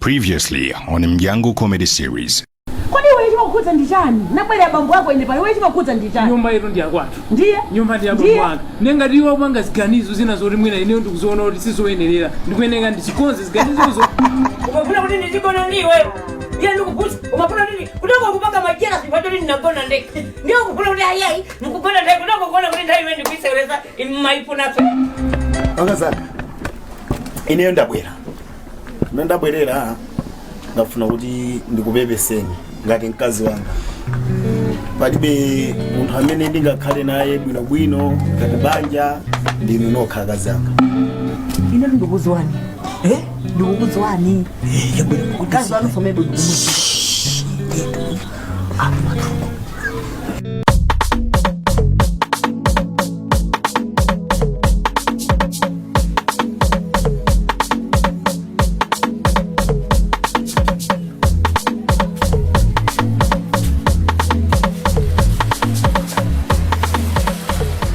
Previously on Mdyangu Comedy Series. Kodi iwe chimakukhudza ndi chani? Nabwera abambo ako ine pano, iwe chimakukhudza ndi chani? Nyumba ino ndi yakwathu. Ndiye? Nyumba ndi Ndiye? yabambo anga. Nengati iwo apanga ziganizo zina zoti mwina ineyo ndikuziona kuti sizoyenerera, ndikuyeneka ndizikonze ziganizozo. Umafuna kuti ndizigona ndi iweyo? Ndiye ndikukuza. Umafuna kuti kutoko kupanga majera sipatoli ndinagona ndekha. Ndiye ukufuna kuti ayayi ndikugona ndekha kutoko kuona kuti nthawi imene ndikuisewereza maifunaso. Akazanga, ineyo ndabwera. Mmene ndabwerera, ndafuna kuti ndikupepeseni ngati mkazi wanga. Palibe munthu amene ndingakhale naye bwinobwino ngati banja, ndinu nokha, akazanga. Ine ndikukudziwani, eh, ndikukudziwani mkazi wanu fome bwino.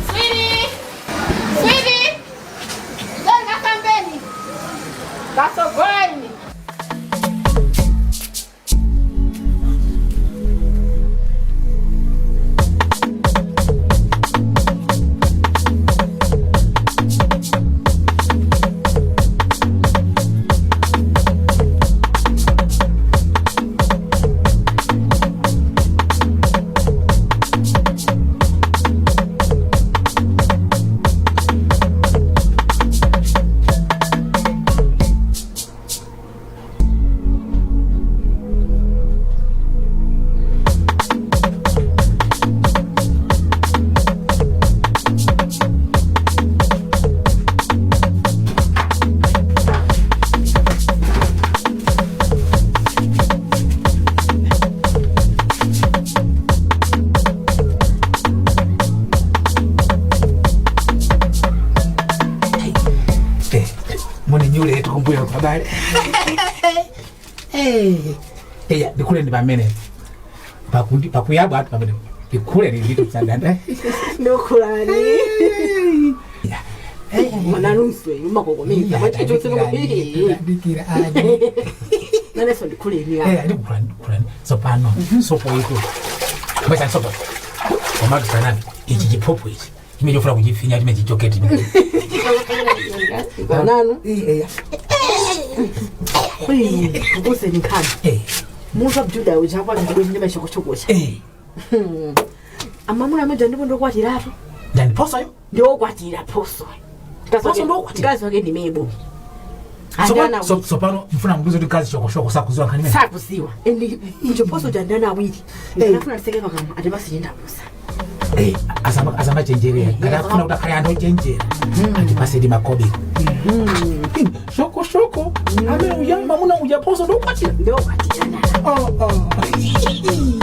Sweetie! Sweetie! Zona kambeni. Kasogweni. Mune nyule yetu kumbuyo habari. Eya, ndikhule ndi pamene pakundi pakuyabwa atu pamene ndikhule ndi tsandanda. Ndokhulani mwananuswe umakokomeza mwachitotse. Ndikira ani. Naneso ndikhuleni. Eh, ndikukhula, ndikukhula tsopano. Sopo itu mbesa sopo komatu sanani ichi chiphuphu ichi chimene chofuna kuchifinya chimene chichoketi. Mwananu. Eya. Kukuseni nkhani. Eh. Munthu wabujuda uja kwati ndibwe chokochokocha. Eh. Amamuna amene ndipo ndokwatiratu. Ndani, phosoyo? Ndiokwatira phoso. Phoso ndokwatira? Mkazi wake ndi Mebo. Tsopano mfuna mbuzo kuti kazi chokoshoko sakuziwa nkhani imene? Sakuziwa, and icho phoso cha ndana awiri ndinafuna tiseke pakamwa atipasichindapusa. Eh, azamachenjerera ngati akufuna kuti akhale anthu ochenjera, atipasedi makobi shokoshoko amene uja mamuna uja phoso ndokwatira. Ndiokwatira. Oh, oh.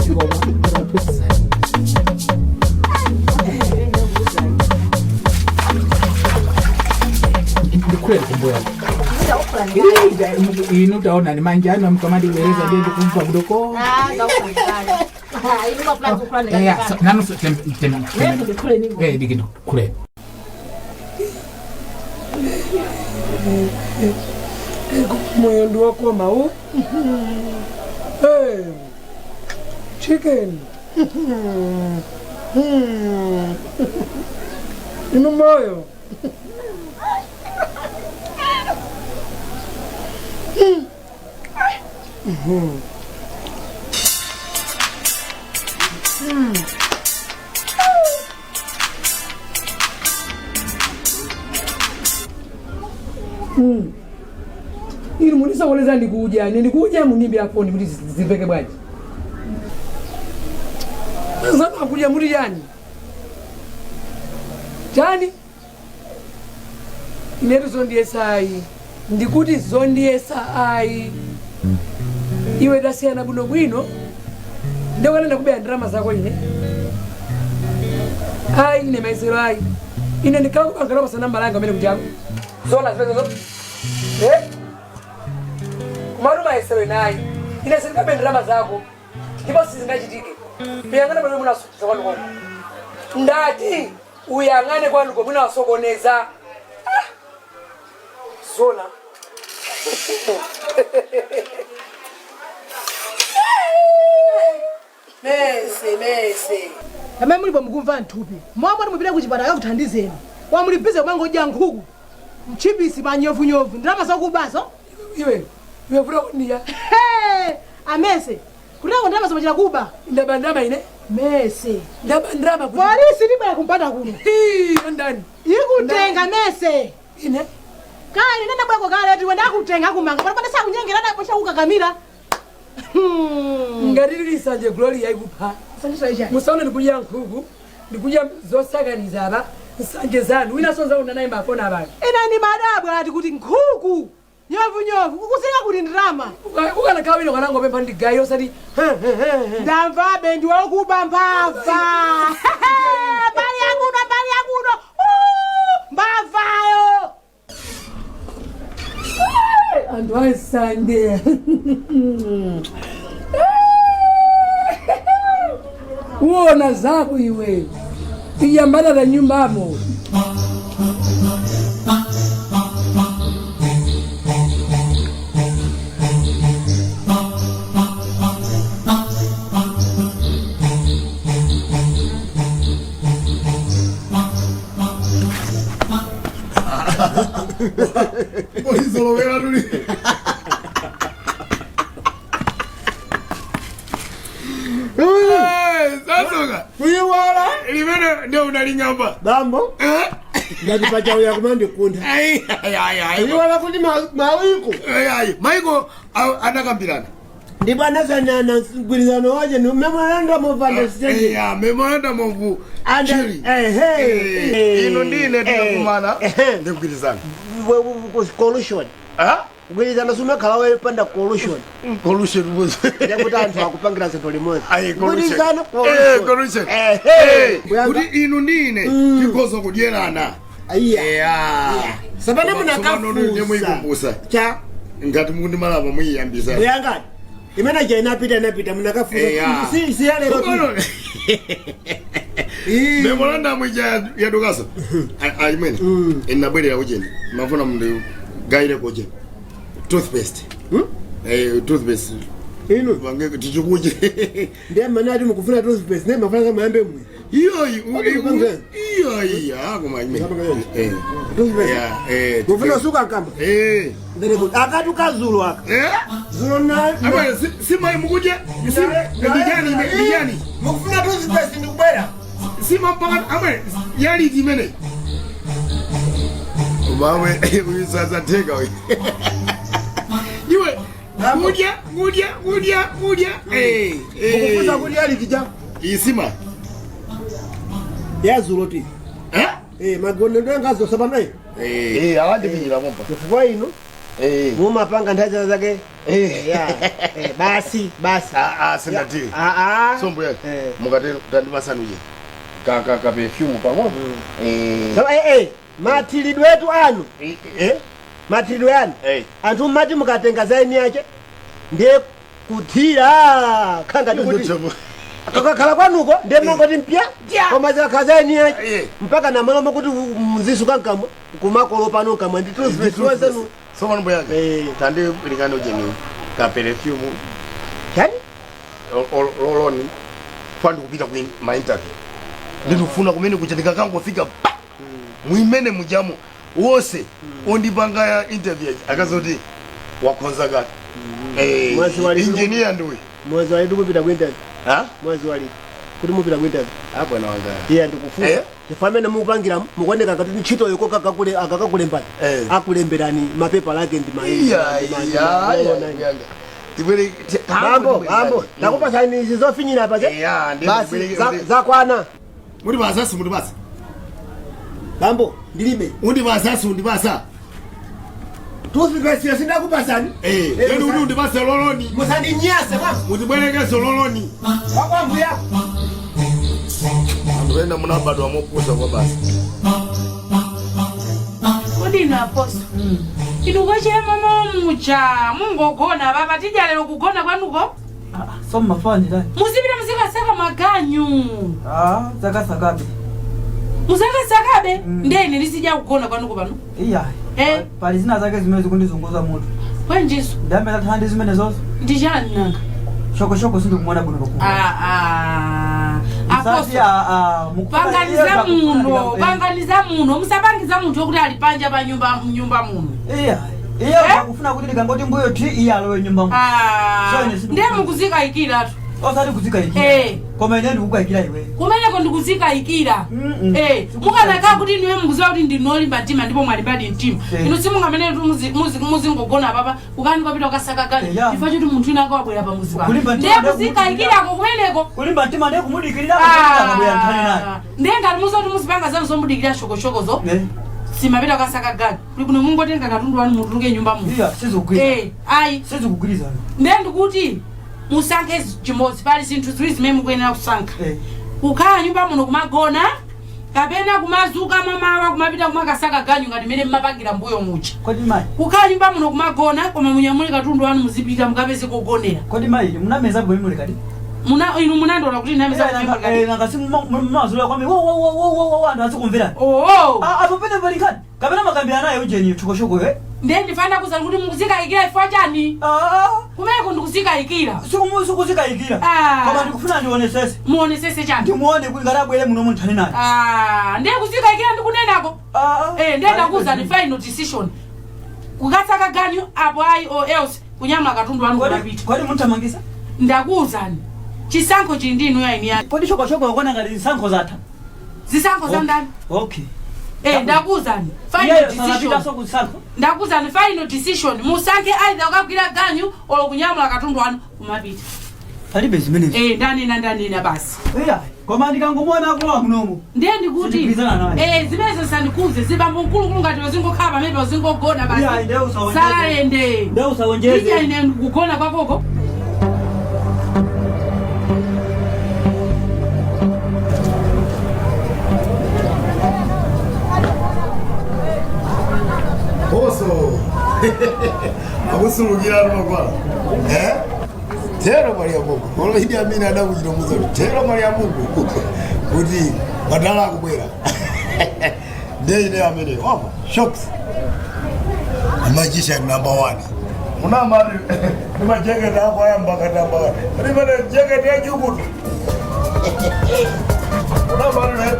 Ngoma, ndikhulele kumbuyo. Inu taona ni manja anu amkamandibwereza, ndiye ndikumva kudoko. Nanu tem tem. Eh, dikino kule. Moyo ndi wakoma u. Hey, chicken. Inu moyo. Inu munisokoneza, ndikudya ine, ndikudya munimbira foni kuti zimveke bwanji? Zanu akudya muti chani chani? Inetu zondiyesa ayi, ndikuti zondiyesa ayi. Iwe tasiyana bwinobwino, ndokana ndakubera ndalama zako ine ayi, ine maisero ayi, ine ndikhala kupangana pasana mbalanga amene kuchako zona zimenezo. Eh? Kumatu maisero inayi, ine sindikabe ndalama zako ndipo sizingachitike. Uyang'ane pamene munasokoneza kwanuko, ndati uyang'ane kwanuko munasokoneza. Ah! Zona. Mese, mese. Amene mulipo mukumva nthupi momwe mupita kuchipatala akakuthandizeni wamulibize kumangodya nkhuku mchipisi pa nyovunyovu ndalama zakubazo. Iwe, iwe vuta kundiya. Amese kutako ndalama zomachita kuba. Ndaba ndalama ine? Mese. Ndaba ndalama kuti. Polisi tibwera kumpanda kuno. Hii, ndani. Ikutenga mese. Ine? Kale nene bweko kale tiwe ndakutenga kumanga pano pane sakunyengera ndakukakamira. Ngati lili sanje glory yaikupha. Musaone ndikudya nkhuku, ndikudya zosakaniza apa, nsanje zanu. Wina sonza unanayi mafoni abale. Ina ni madabwa ati kuti nkhuku nyovunyovu kukuseka kuti ndalama. Ukanakhala wina ukanangopempha ndigayi osati ndamvabe ndiwakuba mbava. Mbali yakuno, mbali yakuno. Mbavayo. Anthu ansanje. Uona zako iwe. Iyambana na nyumbamo. Oizolowera tuli. Sasoka. Kuiwala. Limene ndio unalingamba. Bambo. Ngati pachauya kumandikunda. Ai ai ai. Kuiwala kuti mawiko. Ai ai. Maiko anakambirana. Ndipo anasanyana mgwirizano wache ni memorandum of understanding. Yeah, memorandum of Chile. Ehe. Ino ndine tikakumana ndikugwirizana. Collusion. Ah? Kugwirizana sumakhala wepanda collusion. Collusion was. Ndekuti anthu akupangira zinthu limodzi. Ayi collusion. Mgwirizano Eh, collusion. Ehe. Kuti inu ndine tikhoza kudyerana. Iya. Yeah. Sapano Tsopano muikumbusa. Cha. Ngati mukundimalapa muiyambisa. Muyangani. Imene ja inapita inapita munakafusa. Eya. Si si yale Tsopano. Memorandum ija yadukaso. Alimene. Inabwerera kucheni. Mafuna mndu gaire kucheni. Toothpaste. Toothpaste. Inu. Vange tichikuje. Ndiye mana ati mukufuna toothpaste ndiye mafuna kama yambe mwe. Iyoyi iyoyi akoma imene. Toothpaste. Yeah, eh. Mufuna suka kamba. Eh. Very good. Akati kazulo aka. Eh? Zulo na. Amene si mai mukuje. Si ndijani ndijani. Mukufuna toothpaste ndikubwera. Si mapaka amene yali imene. Mawe uyisazatheka uyu. Iwe kudya kudya kudya kudya. Eh. Mukufuna kudya likija. Isima. Yazulo ti. Eh? Eh, magondo ngazo sapano eh. Eh, awandipinyira momba. Chifukwa inu. Eh. Mumapanga nthawi zake. Eh. Ya. Eh, basi basi. Ah ah sindati. Ah ah. Sombo yake. Mukatero tandipasani ka ka ka perfume pamwe. Eh. So eh eh matilidwe etu anu. Eh? Matilidwe anu. Eh. Anthu mmati mukatenga zaini yache ndiye kuthira khanga tikuti kakakhala kwanuko ndiye mangoti mpya koma zikakhala zaini yache mpaka namalo makuti mzisuka nkamwa kumakolo pano nkamwa ndi toothpaste wazanu. Soma mbo yake. Tandi likano jeni ka perfume. Chani? Loloni. Pandi kupita ku ma interview. Ndikufuna kumene kuchatika kangofika pa. Mwimene mujamo wose ondipanga ya interview akazoti wakhonza kati. Eh. Mwezi wali Engineer ndiwe. Mwezi wali ndikupita ku interview. Ha? Mwezi wali kuti mupita ku interview. Apo na wanga. Iye ndikufunsa. Eh? Chifukwa amene mukupangira mukuoneka ngati ntchito yoko kakakule akakakulembani. Eh. Akulemberani mapepa lake ndi ma. Iya iya. Tibwere Bambo, bambo, ndakupasani izi zofinyira pa che? Iya, ndi Basi zakwana. Muri basasi muri basa. Bambo, ndilibe. Undi basasi undi basa. Toothpaste yo sindakupasani. Eh, yenu undi undi basa loloni. Musandinyase kwa. Mutibwereke loloni. Wakwambu yako. Anthu ena munabadwa mopusa kwa basi. Kodi inu aposo inu kochema muja mungogona papa tidya lero kugona kwanuko So mmafanira. muzipita muzikasaka maganyu. Ah, zakasakabe. Muzakasakabe? Ndene ndizidya kugona kwanuko pano. Iya. Eh? Pali zina zake zimene zikundizunguza mutu. Bwanjiso. Ndambe tatha ndi zimene zozo. Ndi chani nanga? Shokoshoko sindikumuona bwino pakhomo. Aposo. Panganiza muno, panganiza muno, musapangiza munthu wokuti ali panja pa nyumba mnyumba muno. Iya. Iye akufuna kuti ndikangoti mbuyo ti iye alowe nyumba muno. So ine Ndiye mukuzikayikiratu. Osati kuzikayikira. Koma ine ndikukayikira iwe. Kumeneko ndikuzikayikira. Mukanakhala kuti inuyo mukuziwa kuti ndinolimba mtima ndipo mwalimbadi mtima. Inu simungamene muzingogona papa kukani kwapita kukasaka kani. Chifukwa choti munthu ina akawabwera pamuzi pano. Kulimba Ndiye mtima ndiye kuzikayikirako kumeneko. Kulimba mtima ndiye kumudikirira kuti akabwera nthani naye. Ndiye ngati muzoti muzipanga zanu zomudikirira shokoshokozo. Simapita kukasaka gani. Kuli kuno mungotenga katundu wanu mutuluke nyumba muno. Iya, sizikugwirizana. Ayi. Sizikugwirizana. Ndiye ndikuti musankhe chimodzi pali zinthu ziwiri zimene mukuyenera kusankha. Kukhala nyumba muno kumagona kapena kumazuka mamawa kumapita kumakasaka ganyu ngati mmene mmapangira mbuyo muja. Kodi mayi. Kukhala nyumba muno kumagona koma munyamule katundu wanu muzipita mukapeze kogonera. Kodi mayi munameza bwe muli kadi? Muna inu munandola kuti ndinameza bwe muli kadi. Nanga si mumazula kwami wo wo wo wo wo wo anthu azikumverani. Oh. Apo pene pali nkhani. Kapena makambirana naye ujeni shokoshoko eh. Ndiye ndifana kuzani kuti mukuzikayikira ifwa chani? Kumeneko ndikuzikayikira. Sikuzikayikira. Koma ndikufuna ndionesese. Muonesese chani? Ndimuone kuti ngati abwere muno munthani naye. Ndiye kuzikayikira ndikunenako. Ndiye ndakuwuzani final decision. Kukasaka ganyu apo ayi or else kunyamula katundu wanu kumapita. Kodi munthamangisa? Ndakuwuzani. Chisankho chili ndi inuyo aini yake. Kodi shokoshoko akuona ngati zisankho zatha? Zisankho za ndani? Okay. Ndakuwuzani. Final Iyeyo decision. sanapitanso kuzisankho. Ndakuwuzani final decision. Musankhe either kukagwira ganyu or kunyamula katundu wanu kumapita. Palibe zimenezo. Ndanena basi. Iya, koma ndikangomuona akulowa munomu. Ndiye ndikuti Sindikugwirizana naye. zimenezo sandikuze zibambo mkulukulu ngati wazingokhala pamene wazingogona basi. Iya, ndiye usawonjeze. Saende. Ndiye usawonjeze. Ndija ine kugona kwakoko. Poso. Akusulukira makwala. Eh? Tero mali ya Mungu. Kolo hidi amina adamu chinomuza. Tero mali ya Mungu. Kuti badala akubwera. Ndiye ine amene. Wapo. Shocks. Magician number 1. Una mali ni majeketi ako haya mbakata mbakata. Ni mane jeketi ya jukutu. Una mali ne.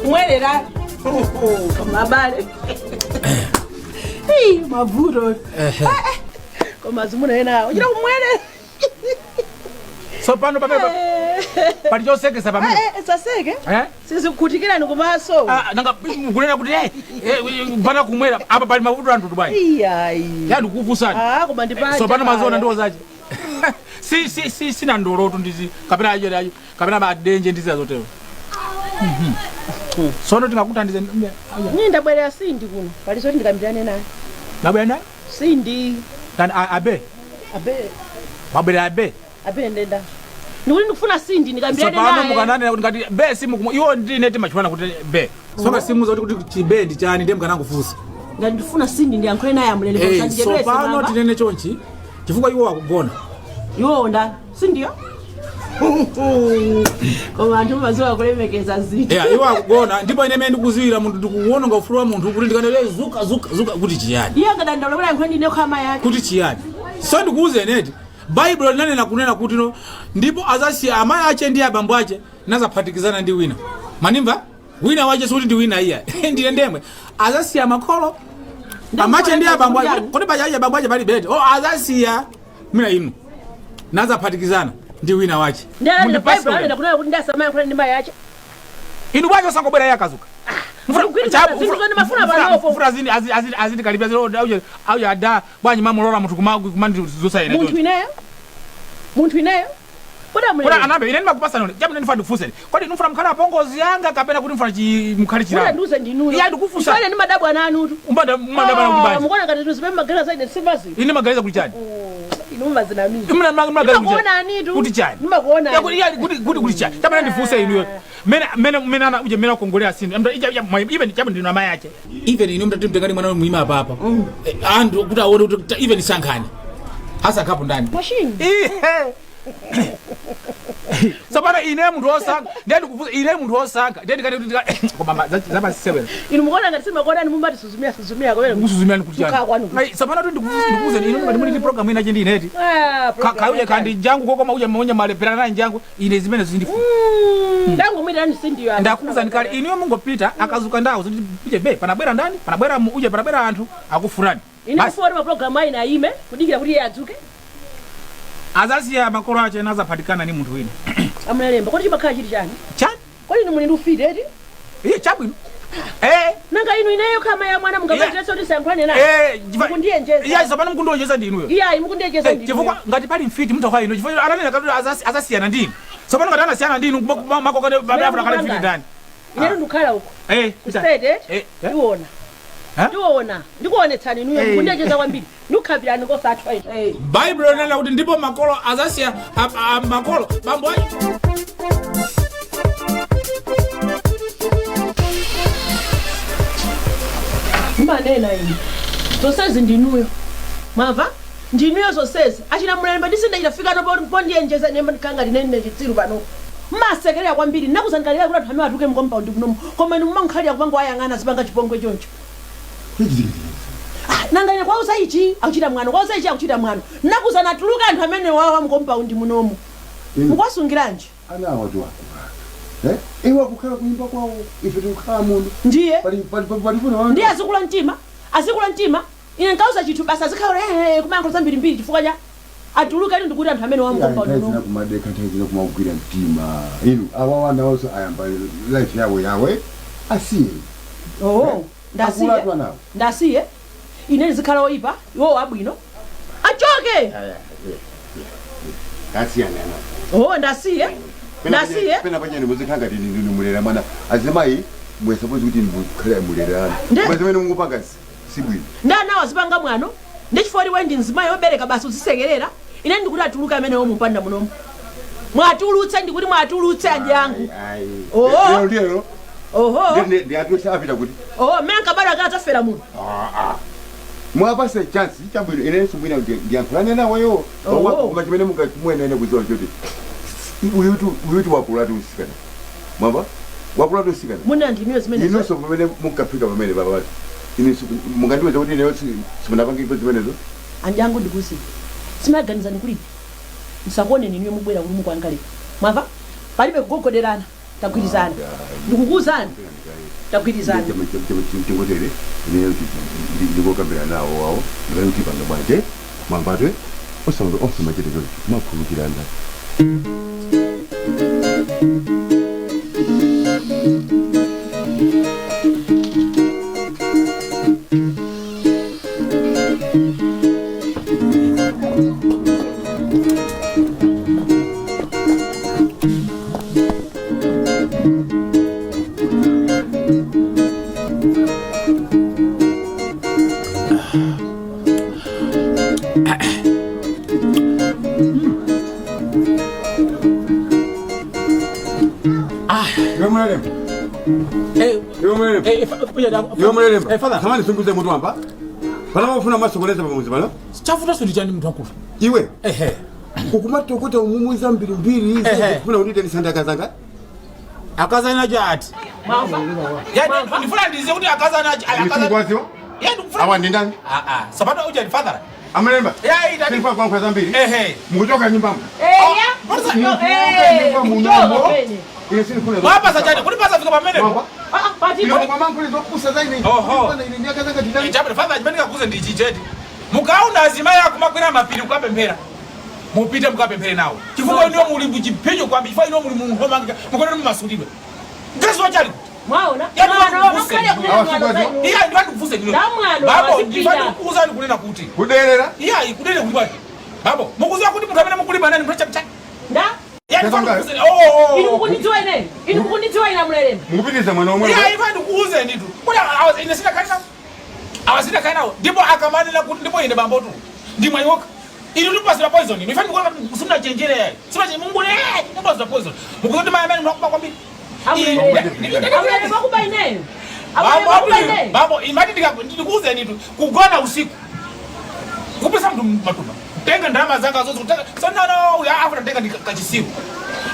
Mwerera mabale Hey, mavuto koma zimuna enawo chita kumwere So pano pamene pali chosekesa pamene. Saseke Eh? sizikukhutikirani kumaso. Nanga mukunena kuti mpana kumwera apa pali mavuto anthu bwanji. Iyayi. Ya ndikukufunsani. Koma ndipanja. So pano maziona ndiwo zache. Si si si sina ndolotu ndizi kapena aje aje kapena madenje ndizi azotero. Sono tingakuthandize. Ine ndabwerera sindi kuno pali zoti ndikambirane naye. Nabwera? Sindi. Tani abe. Abe. Mabwera abe. Abe ndenda. Ndikuti ndikufuna sindi ndikambirane Sopano naye. mukananena kuti ngati be simu iwo ndine timachifana kuti be. Soka simu zoti kuti chibe ndi chani ndiye mukanangofunsa. Ngati ndifuna sindi ndiyankhule naye amulele Sopano tinene chonchi chifukwa iwo akugona. Iwo nda sindiyo. Koma anthu mazuwa akulemekeza zinthu. Yeah, iwo akugona ndipo ine mene ndikuziwira munthu ndikuwononga ufulu wa munthu kuti ndikanene zuka zuka zuka kuti chiyani. Iye angadandaula kuti ayankhule ndine khama yake. Kuti chiyani. So ndikuuze neti Baibulo linanena kunena kuti no ndipo azasiya amayi ache ndi abambo ache nazaphatikizana ndi wina. Manimva? Wina wache sikuti ndi wina iya. Ndine ndemwe. Azasiya makholo amache ndi abambo ache. Kodi pachaje abambo ache pali bete. Oh azasiya mina inu. Nazaphatikizana ndi wina wache. Ndiye Baibulo anena kunena kuti ndasamayankhula ndi mayi ache. Inu bwacho sangobwera iye akazuka. Azindi kalipira auja ada bwanyi mamulola munthu kumandizusa ine. Munthu ineyo. Munthu ineyo. Kodi anambe ine ndimakupasa none chabu ndifuna ndikufunseni kodi ndimfuna mkhale apongozi yanga kapena kuti mfuna mukhale chilango? Ndiuze ndinuyo. Iya, ndikufunsa. Ine ndimadabwa nanutu. Umadabwa kubanja. Mukuona ngati tuzimene magaleza zaine simazi. Ine magaleza kuti chani? Inu mumazinamiza. Imuna magaleza kuti chani? Ndimakuona anitu. Kuti chani? Ndimakuona. Ya, kuti ya, kuti chani? Chamene ndifunse inuyo. Mene ana uje mene akongolera sinu. Amda ija ija even chabu ndinu amayi ache. Even inu mtati mtengani mwana muima papa. Anthu kuti aone kuti even sankhani. Asankhapo ndani? Machine. Ihe. Tsopano ine munthu wosankha ndiye ndikufunsa ine munthu wosankha ndiye ndikati kuti koma zamasewera. Inu mukuona ngati simakuonani mumati suzumia suzumia kumene. Kusuzumia kuti chani? Kukhala kwanu. Ai, tsopano tu ndikukuze inu ngati muli ndi program ina chindi ineti. Ah, Kauja kandi njangu kokoma uja mmonya malepera naye njangu ine zimene zindifuna. Ndangu mwita ni sindiyo apa. Ndakuza ndikale iniyo mungopita akazuka ndawo zoti uje be panabwera ndani panabwera uje panabwera anthu akufunani. Ine kufuwa ma program ayi na ime kudikira kuti iye adzuke. Azasiya makolo ache nazaphatikana ni munthu wina. Amunalemba kodi chimakhala chili chani? Chani? Kodi inu muli ndi ufiti eti? Iye chabwino. Nanga inu ineyo kama ya mwana mungapatireso kuti sankhwane naye. Mukundiyenjeza. Iye tsopano mukundionjeza ndi inuyo. Iye ayi mukundiyejeza ndi. Chifukwa ngati pali mfiti munthu akwa inu chifukwa ananena kati azasiyana ndi inu. Tsopano ngati anasiyana ndi inu makokane babafuna kale mfiti ndani. Ineyo ndikukhala uko. Kusete ndiona. Ndiona. Ndikuonetsani inuyo mukundiyejeza kwambiri. Ndikukhapirani kosathwa ine. Bible inena kuti ndipo makolo azasiya makolo bambo acho. Manena ine. Zonsezi ndinuyo. Mwamva? Ndinuyo zonsezi. Achina mulemba ndisindachitafika pondiyenjeza nemba ndikhanga ndinene chitsiru pano. Mmasekerera kwambiri nakuzandikalira kuti anthu amene atuke mkompaundi munomu. Koma inu mumankhalira kupanga wayang'ana zipanga chipongwe choncho. Nanga ine kwauza ichi akuchita mwano, kwauza ichi akuchita mwano. Nakuzana atuluka anthu amene wawa mkompaundi munomu. Mukwasungiranji? Ana watu wakula. Iwe akukhala kuimba kwawo ife tikukhala muno. Ndiye. Pali Ndiye azikula mtima, azikula mtima. Ine nkauza chithu basi azikhala kumayankho zambirimbiri chifukwa cha atuluka inu ndikuti anthu amene wawa mkompaundi munomu. Kumadeka nthawi zina kumagwira mtima. Inu awa wana onse ayamba life yawo yawe asiye. Oh, ndasiye. Akula nawo. Ndasiye. Ine ndizikhala oyipa, iwo abwino. Achoke. Asiyana nawo. Oh, ndasiye. Ndasiye. Pena panyani muzikhala ngati ndinu mulera mwana. Azimayi mwesapozi kuti mukhala mulera. Mwezi mene mungupanga sibwino. Ndana wazipanga mwano. Ndichifukwa iwe ndi mzimayi wobereka basi uzisekerera. Ine ndikuti atuluka amene womupanda munomu. Mwatulutse ndikuti mwatulutse anjangu. Oho. Lero. Oho. Ndi atulutse apita kuti. Oho, mmene ankabadwa akana tafera muno. Mwapase chance chabwino ine sibwino ndiyankhulane naweyo. Koma chimene mungamwenene kudziwa choti uyutu wakulatu usikana. Mwamba? Wakulatu usikana. Muna ndimiyo zimene. Inonso pamene munkafika pamene baba. Ine mungandiweza kuti ineyo simunapangipo zimenezo. Anjangu ndikuzi. Simaganizani kulibe. Musakuone ninuyo mubwera kuti mukuangalira. Mwamva? Palibe kugogoderana. Tagwirizana. Ndikukuwuzani. Tagwirizana. Tingotere ineyo ndikokambira nawo wawo ndikani kuti panga bwanje mwambatwe osamachite choncho makhulukirana. Samani sunguze mutu wamba. Pana mufuna masokoleza pamuzi pano? Chafuta suli chani mtu wakulu. Iwe. Ukumatokota umumuza mbirimbiri kufuna kuti ndisanda akazanga. Akazana acho ati. Mwamva? Yani ndifuna ndize kuti akazana acho. Akazana. Yani ndikufuna. Awa ndi ndani? Sabato uja ndi father. Amalemba. Ya ita. Silipa kwa kwa zambiri. Mukuchoka nyumbamo. Ya. Munomo. Ile silifuna. Wapa sajani kuti pasafika pamene. Oho. Chabwino father chimene kakuze ndi chicheti. Mukaona azimayi akumakwera mapiri kukapemphera. Mupite mukapemphere nawo. Chifukwa iniyo muli muchipinyo kwambi chifukwa iniyo muli muhomanga mukonera mumasulidwe. Mkazi wachali. Mwaona? Iya ndikufunse ndino. Babo ndikuuzani kunena kuti. Kuderera? Iya kuderera kuti bwaji. Babo mukuziwa kuti munthu amene mukulimbana nani munthu chakuchani. Nda? Inu mukundidziwa ineyo? Inu mukundidziwa ine amulelemba? Mukupitiriza mwana omwe. Iya, ifa ndikuuze nditu. Kuti ine sindakhala nawo. Awa sindakhala nawo. Ndipo akamanena kuti ndipo ine bambo tu. Ndimwe yoka. Inu ndipasira poison. Inu ifa ndikuona kuti simnachenjere yayi. Simnachenjere Mungu ne ndipasira poison. Mukuti mai amene mwakuba kwambiri. Amulelemba kuba ineyo? Bambo Amulelemba kuba atu ineyo? bambo imati ndikuuze nditu kugona usiku. Kupisa mntu matumba. Tenga ndalama zanga zonse kutenga. So no no uya afuna tenga ndikachisiku.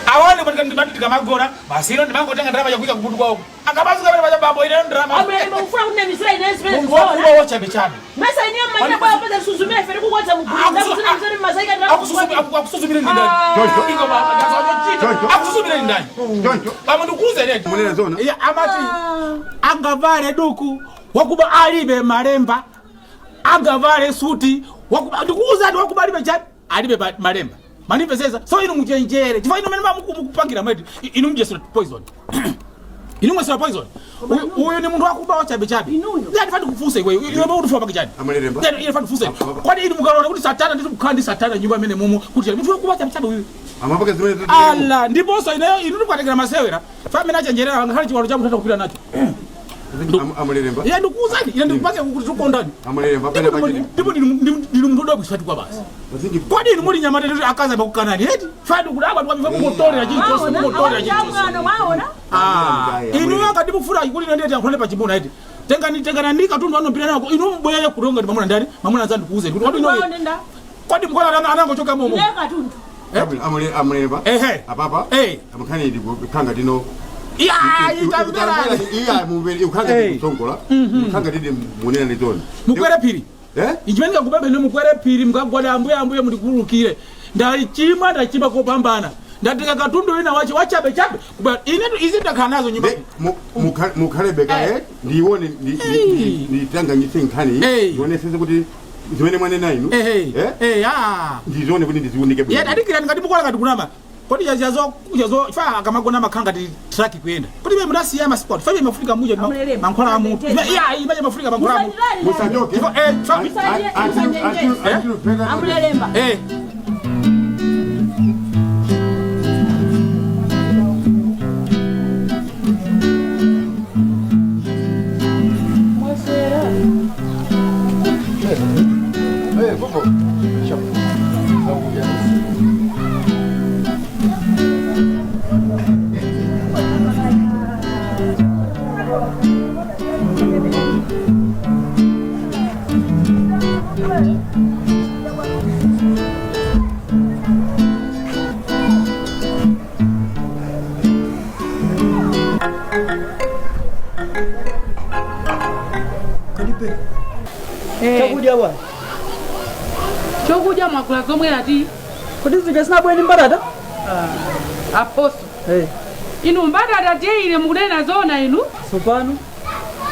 Awane kuti ndimati ndikamagona basi ino ndimangotenga ndalama yakuika kuputu kwawo. Akabazuka pale pacha bambo ine ndalama. Amulelemba kufuna kunamizira ineyo zimene Mungu wako zikuona? wawo chabe chabe. Mesa ineyo mmachita kwa pesa susumira ife tikukodza mugulu. Ndakusina mzoni mazaika ndalama. Akususumire ni ndani. Iko baba ndazochita. Akususumire ni ndani. Bambo ndikuuze neti. Munena zona. Iya amati angavale duku wakuba alibe malemba. Angavale suti wakuba ndikuuza ndi wakuba alibe chabe alibe malemba. Manipeseza so inu muchenjere. Chifukwa inu mene mukupangira mweti inu mjesera poison. Inu mwesera poison. Uyu ni munthu wakuba wachabe chabe. Inuyo. Ndifati kufunsa iwe. Iwe urufa pake chani. Amulelemba. Ndani ile fati kufunsa. Kwani inu mukalona kuti satana nditu kukhala ndi satana nyumba imene mumu kuti munthu wakuba chabe chabe uyu. Amapaka zimene Ala ndiponso ineyo inu ndikukatekera masewera. Famene achenjerera ngakhale chiwalo cha munthu atakupita nacho. Amulelemba. Iye ndikuuzani ine ndikupake kuti tikukondani. Amulelemba pene pachini. Ndipo ndinu munthu wodabwitsa kwa basi. Kwani inu muli nyamata kuti akazi apakukanani eti? Fati kuti apa twamva mungotolera chilichonse mungotolera chilichonse. Mwana mwaona? Ah, inu yakati mufura kuti ine ndiyeti yankhulane pachimuna eti. Tengani tengana ndi katundu anopita nako inu mubwere kulonga ndi mamuna ndani mamuna anzani ndikuuze kuti kwadi ino Mwaona nda? kwadi mukona anangochoka momo. Ineyo katundu. Amulelemba. Ehe. Apapa. Eh. Amakhani ndi kukhanga tino. Iya, itamvera. Iya, mumvere ukhanga ndi kutsongola. Ukhanga ndi munena ndi zona. Mukwere phiri. Eh? Ichimene ngakupembe ine mukwere phiri mukagwada ambuye ambuye mundikhululukire. Ndachimwa ndachimwa kopambana. Ndatenga katundu wina wache wachabe chabe. Kuba ine izi ndakhala nazo nyumba. Mukhalebe kaye ndione nditanganyise nkhani ndionesese kuti zimene mwanena inu Eh, ah. ndizione kuti ndiziunike Ye adikira ngati mukola ngati kunama. Kodi yazo yazo fa akamagona makhanga ti truck kuyenda. Kodi mwe mudasiya ma sport. Fa mafurika muja mankhwala amutu. Iya, imaje mafurika mankhwala amutu. Musachoke. Eh, fa Amulelemba. Eh. Eh, bobo. Chakudya bwana. Chokudya mwakula zomwe ati. Kodi zija sinabweni mbatata? Aposo. Eh. Inu mbatata tiye mukunena zona inu. Sopano.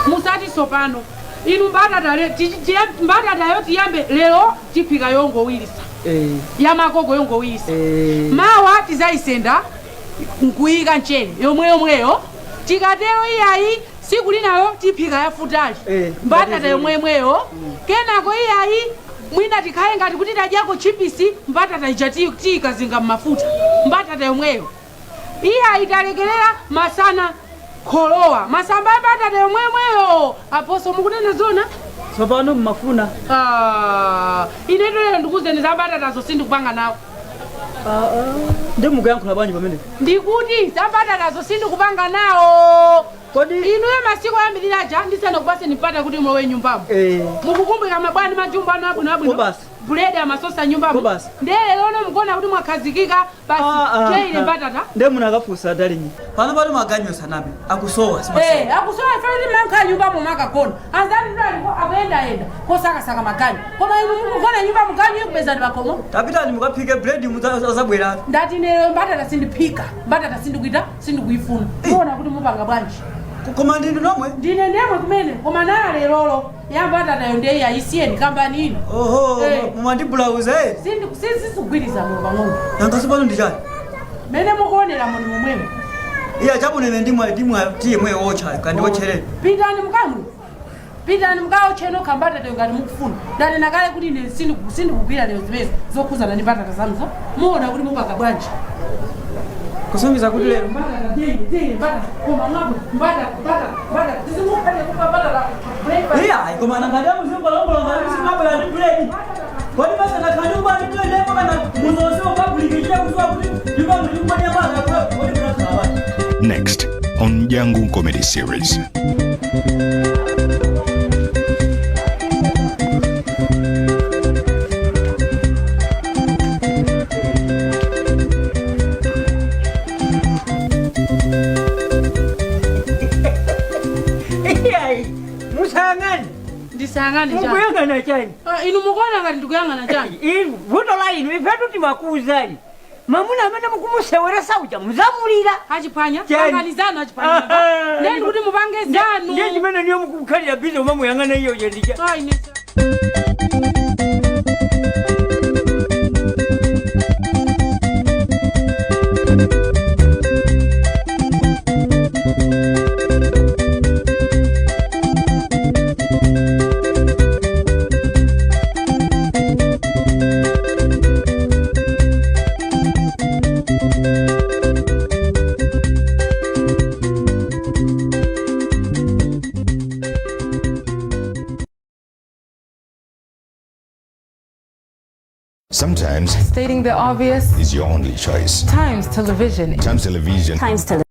Musati sopano. Inu mbatata le mbatata yo tiyambe lero tiphika yongowirisa. Eh. Ya makoko yongowirisa. Mawa tizayisenda nkuyika mchere yomwe yomweyo. Tikatero iyayi siku linayo tiphika yafutali. Mbatata yomwemweyo. Kenako iyayi mwina tikhale ngati kuti tadyako chipisi mbatata ija tiyikazinga mmafuta. Mbatata yomweyo. Iya italekerera masana kholowa masamba mbatata yomwemweyo. Aposo mukunena zona? Sopano mmafuna. Ah, ine lero ndikuzeni za mbatatazo sindikupanga nawo. Ndi mukuyankhula bwanji pamene? Ndikuti za mbatatazo sindikupanga nawo. Kodi inuyo masiku ayambirira aja ndisanakupaseni mpata kuti mulowe nyumbamo. Mukukumbukira mabwani majumba anu abwino abwino. Buledi amasosa nyumbamo. Ndiye lero mukuona kuti mwakhazikika basi teile mbatata. Ndi munakafunsa dalinyi. Pano pali maganyo sanabe akusowa Eh, akusowa ife mankha nyumbamo makagona. Anzani aliko akuyendayenda kosakasaka maganyu. Koma inu mukugona nyumba muganyu ikupezani pakomo. Tapitani mukaphike bread muzabwera. Ndati lero mbatata sindiphika, mbatata sindikuita, sindikuifuna. Muona kuti mupanga bwanji. Koma ndinu nomwe? Ndine ndemwe kumene, koma nala lerolo ya mbatatayo ndiye ayisiyeni kambani ino. Oho, mumandibulauza eh. Sindikugwirizana pang'ono. Nanga sopano ndi chani? Mene mukuonera moni momwemo. Iya chabwino ndimwa ndimwa tiye mwe wocha kandi wochere. Pitani mukamwe. Pitani mukaotche nokha mbatatayo ngati mukufuna. Ndanena kale kuti ine sindikugwira lero zimene zokhuzana ndi mbatata zanuzo. Muona kuti mupanga bwanji. Kusonyeza kuti lero iya koma nangati amuzingolongolonga simabwera ndi buledi kodi pasanakhala ubwa ndi buledi ndipo kana muzonse upublic ichita kuziwa kuti nyumba muti kubadya bana kodi kunakhala bati. Next on Mjangu Comedy Series. Iyayi, musayang'ane. Ndisayang'ane chani? Mukuyang'ana chani? Ah, inu mukuona ngati ndikuyang'ana chani? Inu vuto la inu, ifetu timakuuzani mamuna amene mukumuseweresa uja muzamulira. Achiphwanya panganizanu, achiphwanya ndiye ndikuti mupange zanu. Ndiye chimene niyo mukukhalira bizi umamuyang'ana iyo chendicha. Ayi, ine Sometimes Stating the obvious is your only choice. Times Television. Times Television. Times Television.